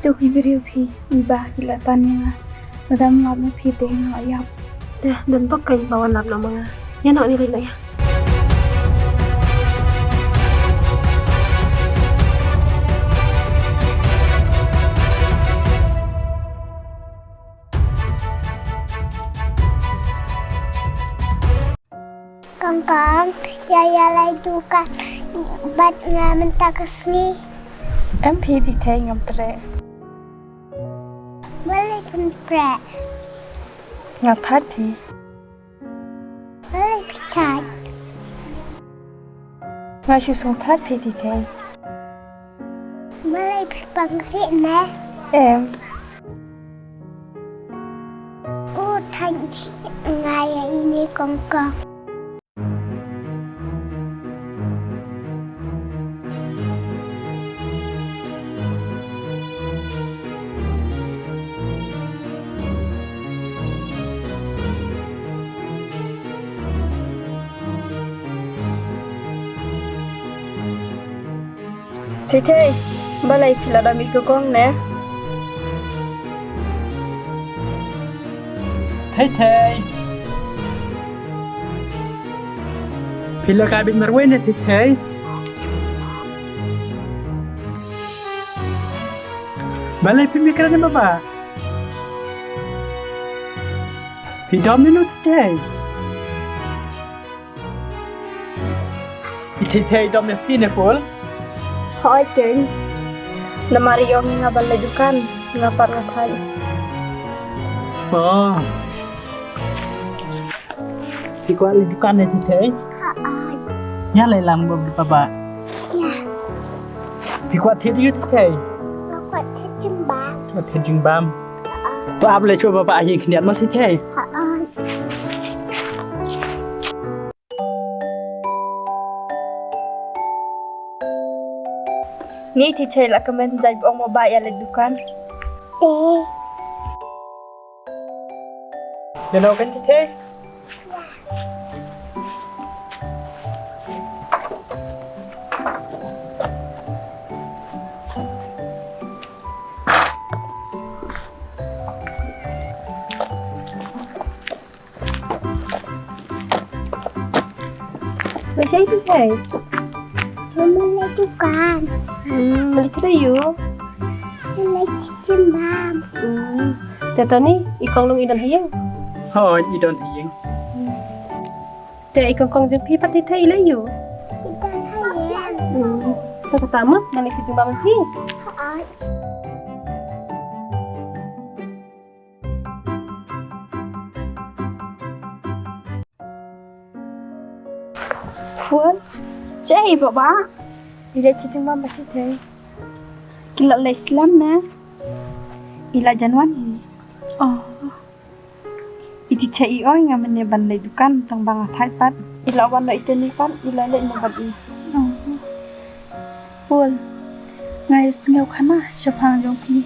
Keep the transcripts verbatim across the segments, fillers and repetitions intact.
Tu ki briew phi, i ba ki la pan ïa nga. Lada ym lap na phi te nga ïap. Te, don bok kein ba wan lap noh ma nga. Ïa noh, ni lei noh ïa. Kong kong, ïa ïa leit dukan bad nga mynta ka sngi. Em phi, Thithei, ngam treh. Balei phin treh? Nga thait phi. Balei phi thait? Nga shu sngewthait phi, Thithei. Balei phi pang khlieh ne? Em. U thait nga ïa ine kong kong. Thei Thei, balei phi la dom ïa i kong kong ne? Thei Thei. Phi la kai bit marwei ne Thei Thei? Balei phi mih kren ne baba? Phi dom ne no Thei Thei? I Thei Thei dom ne phi ne Phul? Hooid keiñ. Namar i ong ïa nga ban leit dukan, nga pat nga thait. Oh. Phi kwah leit dukan ne Thei Thei? Hooid. Ïa leit lang bad baba. Ïa. Phi kwah thied aiu Thei Thei? Nga kwah thied jingbam. Kwah thied jingbam. Hooid. To ap leit shuwa baba, ïa khyndiat ma Thei Thei. Hooid. Ni Thei Thei, la kmen jait ba ong baba ïa leit dukan. Te. Ïa no kan Thei Thei? Ba shai Thei Thei? Mama leit dukan. Hmm, leit dukan aiu? Leit jingbam. Hmm. Te tani i kong Lung i don ha ïing? Hooid, i don ha ïing. Te i kong kong jong phi pat Thei Thei i leit aiu? I don ha ïing. Hmm. Te kata mut ngan leit jingbam phi. Hooid. Phul, shaei baba? I leit ka jingbam bad Thei Thei. Ki la leit slem ne? I la jan wan hi. Oh. I Thei Thei i ong ïa nga mynne ban leit dukan tang ba nga thait pat. I la wan noh ïa ite ne pat, i la leit noh bad i. Oh. Phul, nga ïohsngew khana shaphang jong phi.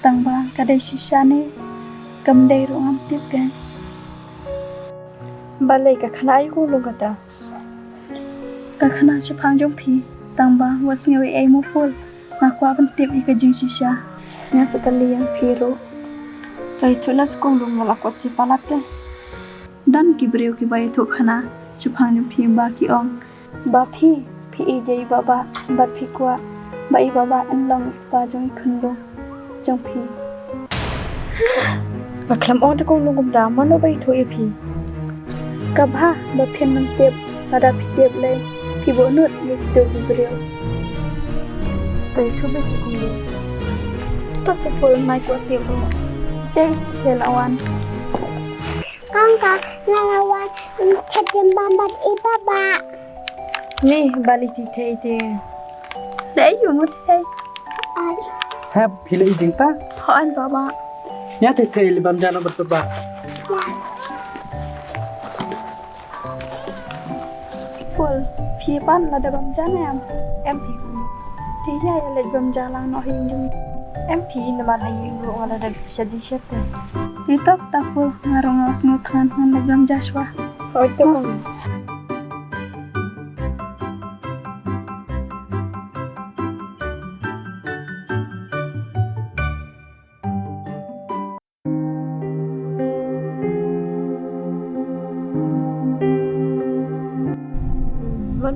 Tang ba ka dei shisha ne kam dei ruh ngam tip keiñ. Balei ka khana aiu kong Lung kata? Ka khana shaphang jong phi, tang ba wat sngew ei ei mo Phul. Nga kwah ban tip ïa ka jingshisha. Nga sa kylli ïa phi ruh. To ïathuh noh seh kong Lung, nga la kwah jia palat te. Don ki briew kiba ïathuh khana shaphang jong phi ba ki ong ba phi, phi ïeit ïa i baba, bad phi kwah ba i baba un long i kpa jong i khunlung jong phi. Nga khlem ong te kong Lung kumta, mano ba ïathuh ïa phi? Ka bha ba phin nang tip, lada phi tip lei phi buh nud ïa kito ki briew. Ba ïathuh beit seh kong Lung. To seh Phul, nga kwah tip ruh. Te, te la wan. Kong kong, nga la wan thied jingbam bad i baba. Ni, balei Thei Thei te? Leit aiu mo Thei Thei? Hooid. Hep, phi leit jingpang? Hooid baba. Ïa Thei Thei leit bam ja noh bad baba. Ïa. Phul, phi pat la dep bam ja ne em? Em phi. Te ïa, ïa leit bam ja lang noh ha ïing jong. Em phi, namar ha ïing ruh nga la dep shet jingshet te. Te to kata Phul, nga ruh nga sngew thngan, ngan leit bam ja shuwa. Hooid to kong.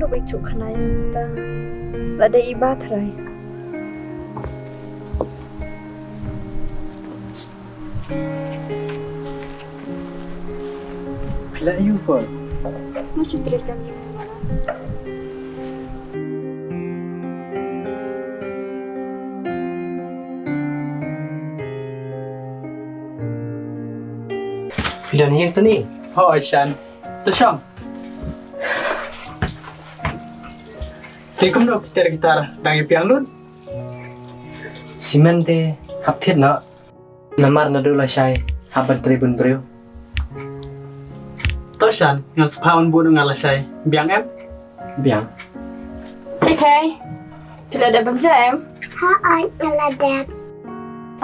Ruh bai chuh khnai mynta. La dei i Ba trai. Phi la ïoh phone? Mu shu trei kam ïoh. Phi don hiar tuni? Hooid Shan. To shong. Te kumno ki ter ki tar dang ïa biang lut? Simen te hap thied noh. Namar naduh lashai hap ban trei bun briew. To Shan, ngan sa phah un bud nga lashai. Biang em? Biang. Thei thei. Phi la dep ban ja em? Hooid, nga la dep.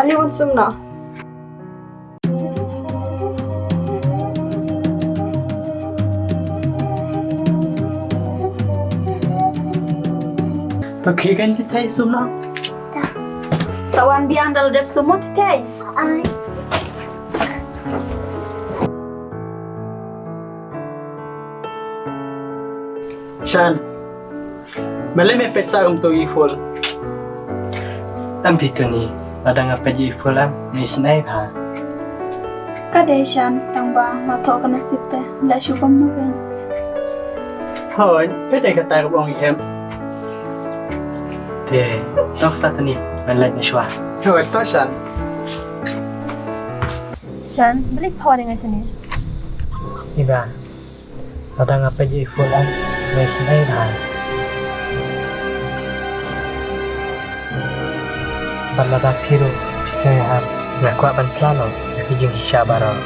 Ale wan sum noh. To khie kan thei sum noh. Sa wan biang da la dep sum mo thei. Hooid. Shan. Balei me peit sa kumto ïa i Phul? Em phi Tuni, lada nga peit ïa i Phul em, nga isynei bha. Ka dei Shan, tang ba nga thoh ka nasib te, da shu bam no ben. Hooid, peit dei kata ka bong i hem. Te, to kata Tuni, ban leit na shuwa. Hooid, to Shan. Shan, balei pha wan ïa nga shane? Iba. Lada nga peit ïa i Phul em, nga isynei bha. Bad lada phi ruh phi sngewhap, nga kwah ban phla noh ïa ki jingshisha baroh.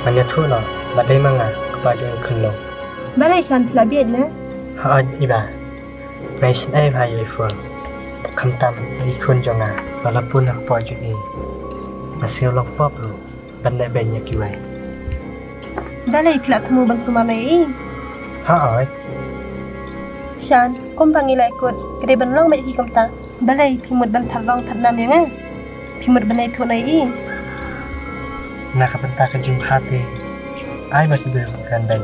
Ngan ïathuh noh ba dei ma nga kpa jong i khunlung. Balei Shan, phi la bieit ne? Hooid Iba. Nga isynei bha ïa i Phul. Khamtam i khun jong nga ba la pun ha kpoh jong i. Nga sngew long pop ruh ban leh beiñ ïa kiwei. Balei phi la thmu ban sumar noh ïa i? Hooid. Shan, kumba ngi la ïakut, ka dei ban long beit hi kumta. Balei phi mut ban thad long thad nam ïa nga? Phi mut ban ïathuh noh ïa i? Na ka bynta ka jingbha te, ai ba ki briew ki kren beiñ.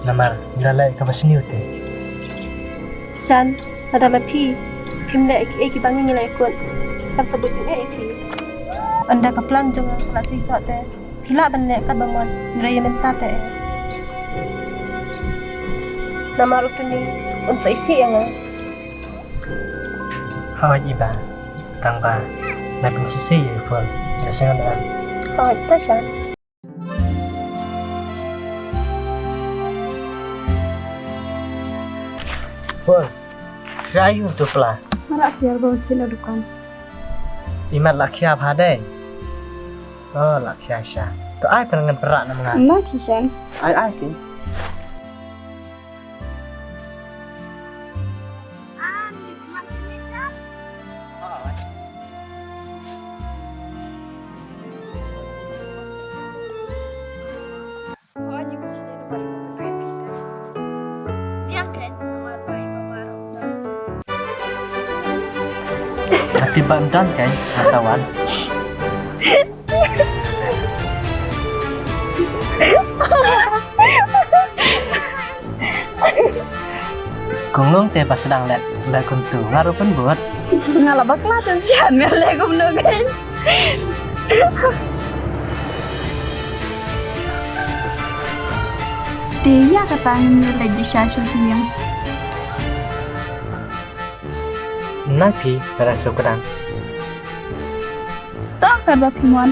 Namar ngi la leh kaba sniew te. Shan, lada ma phi, phim leh ïa kiei kiba ngi ngi la ïakut, kan sa bud jingeh ïa phi. Ynda ka plan jong nga ka la seisoh te, phi lah ban leh katba mon, hynrei ïa mynta te eh. Namar u Tuni un sa isih ïa nga. Hooid Iba, tang ba nai pynsngewsih ïa i Phul, ïa sngewbha. Hooid, to Shan. Phul, khia ïa u tu pla. Mara siar ba wan kit na dukan. Imat la khia bha dei. Oh, la khia sha. To ai pyngan pra na mnga. Na ki Shan. Ai ai ki. Hati bam dan kan, asawan. Kong Long te ba sdang leh, leh kumtu, nga ruh pynbud. Nga la bakla te shisha, nga leh kumno kein. Te ïa kata ngin ïa leit shisha shuh shuh ïa. Na phi, para sokran. To, kaba phi mon.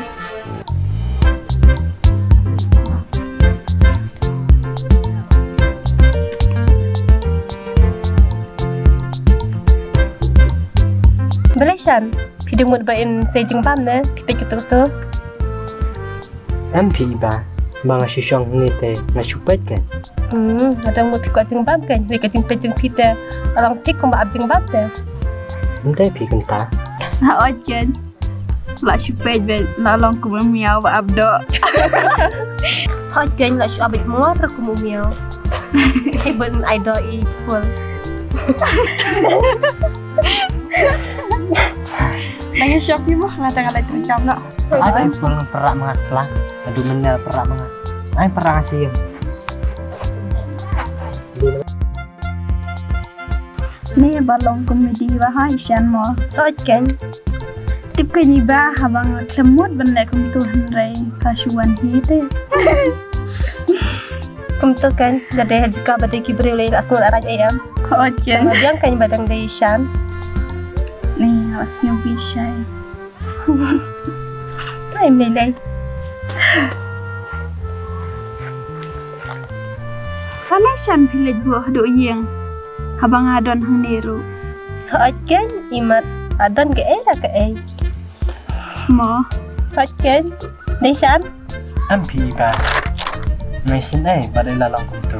Balei Shan, phi dang mut ba in sei jingbam ne, phi peit kato kato. Em phi Iba, ma nga shu shong hangne te nga shu peit kein. Hmm, nga dang mut phi kwah jingbam kein, hynrei ka jingpeit jong phi te la long thik kumba ap jingbam te. Ym dei phi kumta. Hooid kein. La shu peit beit, la long kum u miaw ba ap doh. Hooid kein, la shu ap beit mor kum u miaw. Hei ban ai doh i Phul. Nang ïa shop ïa mo, nga tang nga leit treikam noh. Ai, ai, pul perah manga pla. Aduh, mena perah manga. Ai, perah ngasih ïa. Ni ba long komedi ba ha Ishan mo. Hooid kein. Tip kein Iba, haba nga khlem mut ban leh kumtu hynrei ka shu wan hi te. Kumtu kein, ka dei ha jaka ba dei ki briew lei la sngew la raj ei em. Hooid kein. Ka dang kein ba dang dei Ishan. Ni la sngew bishai. Ai, mei lei. Balei shan phi leit buh haduh ïing haba nga don hangne ruh? Hooid kein, imat la don kaei la kaei. Mo. Hooid kein, dei shan? Em phi Iba. Nga isynei ba dei la long kumtu.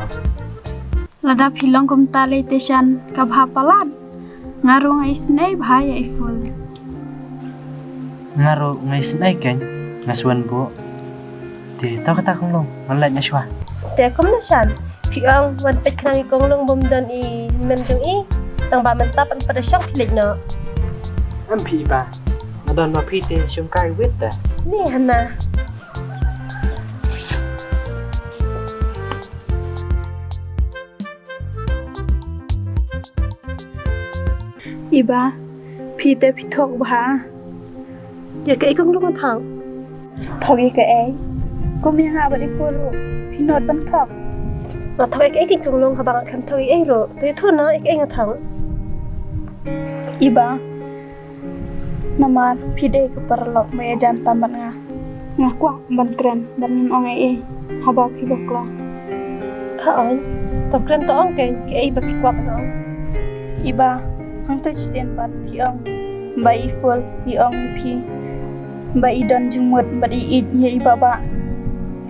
Lada phi long kumta lei te shan ka bha palat. Nga ruh nga isynei bha ïa i Ful. Nga ruh nga isynei kein, nga shu wan buh. Te to kata Konglong, ngan leit na shuwa. Te kumno shan? Phi ong wan peit khnang i Konglong bym don i hynmen jong i. Tang ba mynta pat pat da shong phi leit noh. Em phi Iba. Nga don ma phi te shong kai wit da. Ni hana. Iba, phi te phi thok bha. Ïa kaei Konglong nga thok? Thok ïa kaei? Kum ïa nga bad i Ful ruh phi nud ban thok. Nga thok ïa kaei kein Konglong haba nga khlem thok ïa ei ruh. Te ïathuh noh ïa kaei nga thok. Iba, namar phi dei ka paralok ba ïajan tam bad nga. Nga kwah ban kren bad ngin ong ei ei haba phi bakla. Pha ong, to kren to ong kein, kaei ba phi kwah ban ong. Iba, hangto shisien pat phi ong ba i Ful i ong ïa phi ba i don jingmut bad i ïeit ïa i Baba.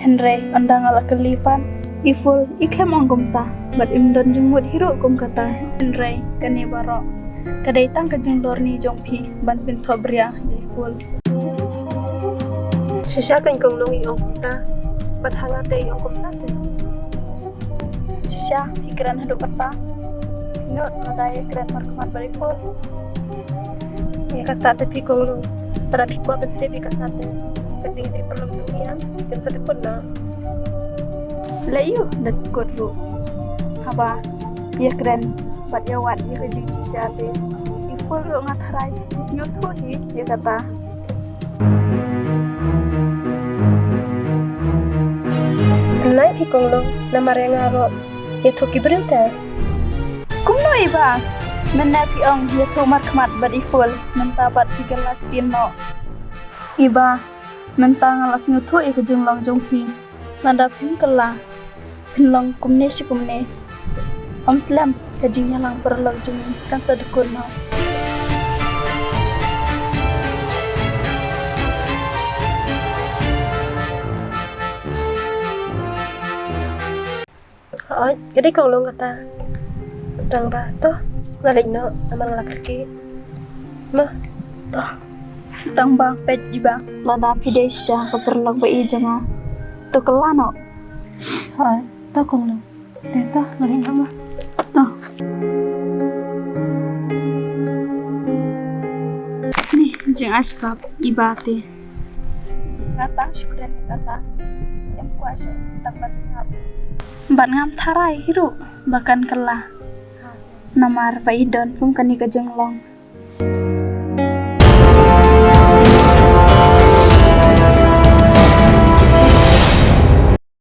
Hynrei ynda nga la kylli pat, i Ful i khlem ong kumta bad im don jingmut hi ruh kum kata. Hynrei kane baroh ka dei tang ka jinglorni jong phi ban pynthohbria ïa i Ful. Shisha kein Konglong i ong kumta. Bad ha nga te i ong kumta te. Shisha phi kren haduh kata. Phi nud lada ïa kren markhmat bad i Ful. Ïa kata te phi Konglong. Lada phi kwah ban tip ïa kata te, ka jingïadei paralok jong ngi kan sa dei kut noh. Lei ïoh da kut ruh. Haba ïa kren bad ïa wad ïa ka jingshisha te, i Ful ruh nga tharai i sngewthuh hi ïa kata. Nai phi Konglong, namar ïa nga ruh ïathuh ki briew te. Kumno Iba? Mynne phi ong ïathuh markhmat bad i Ful, mynta pat phi kylla ktien noh. Iba, mynta nga la sngewthuh ïa ka jinglong jong phi. Lada phim kylla, phin long kumne shi kumne. Ym slem, ka jingïalang paralok jong ngi kan sa dei kut noh. Hooid, ka dei Konglong kata. Tang ba, to, nga leit noh, namar nga la kyrkieh. Mo, to. Tang ba, peit Iba, lada phi dei shisha ka paralok ba ïeit jong nga, to kylla noh. Hooid, to Konglong. Te to, nga leit noh mo. To. Ni, jingai sap Iba te. Nga tang shu kren ïa kata. Em kwah shuh tang ban sngap. Bad ngam tharai hi ruh ba kan kylla. Namar ba i don kum kane ka jinglong.